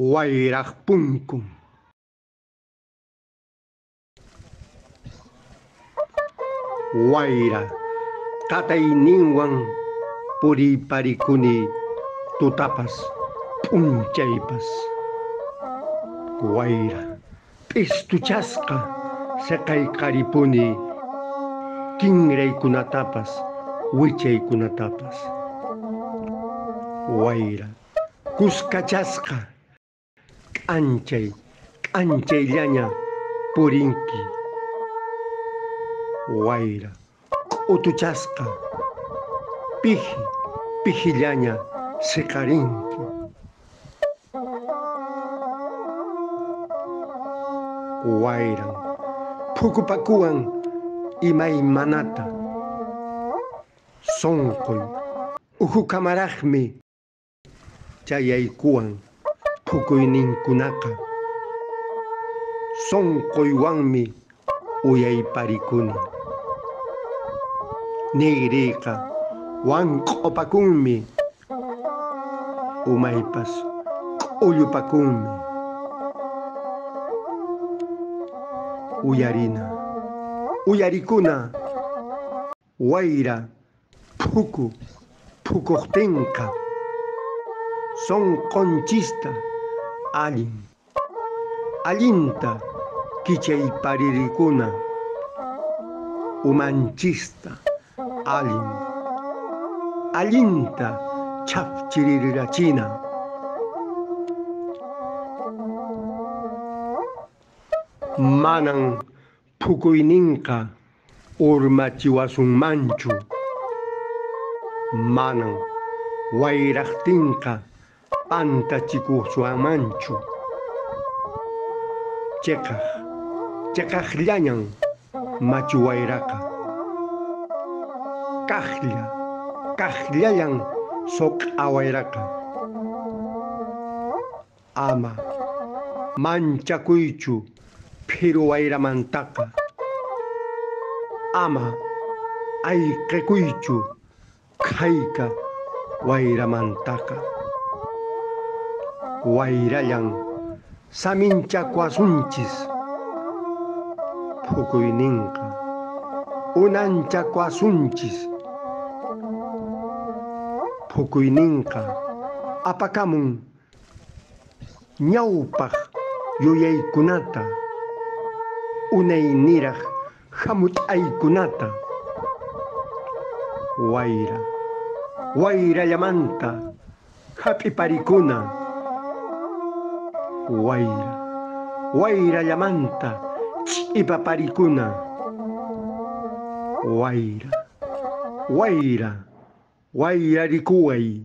Wayraq punkun. Wayra qatayninwan puriyparikuni tutapas p'unchaypas. Wayra p'istuchasqa siqayqaripuni kinraykunatapas wichaykunatapas. Wayra kuskachasqa k'anchay k'anchayllaña purinki. Wayra k'utuchasqa piji pijillaña siqarinki. Wayran phukupakuwan imaymanata. Sunquy ukhukamaraqmi chayaykuwan phukuyninkunaqa. Sunquywanmi uyayparikuni. Nigriyqa wank'upakunmi, umaypas k'ullupakunmi. Uyarina, uyarikuna, wayra phuku phukuqtinqa sunqunchista allin allinta kichayparirikuna, umanchista allin allinta chhapchirirachina. Manan phukuyninqa urmachiwasunmanchu. Manan wayraqtinqa pantachikusuwanmanchu. Chiqaq chiqaqllañan machu wayraqa. Kaqlla kaqllallan suq'a wayraqa. Ama manchakuychu phiru wayramantaqa. Ama ayqikuychu khayka wayramantaqa. Wayrallan saminchakuwasunchis. Phukuyninqa unanchakuwasunchis. Phukuyninqa apakamun ñawpaq yuyaykunata, unayniraq hamut'aykunata. Wayra wayrallamanta hap'iparikuna. Wayra wayrallamanta ch'ipaparikuna. Wayra wayra wayrarikuway.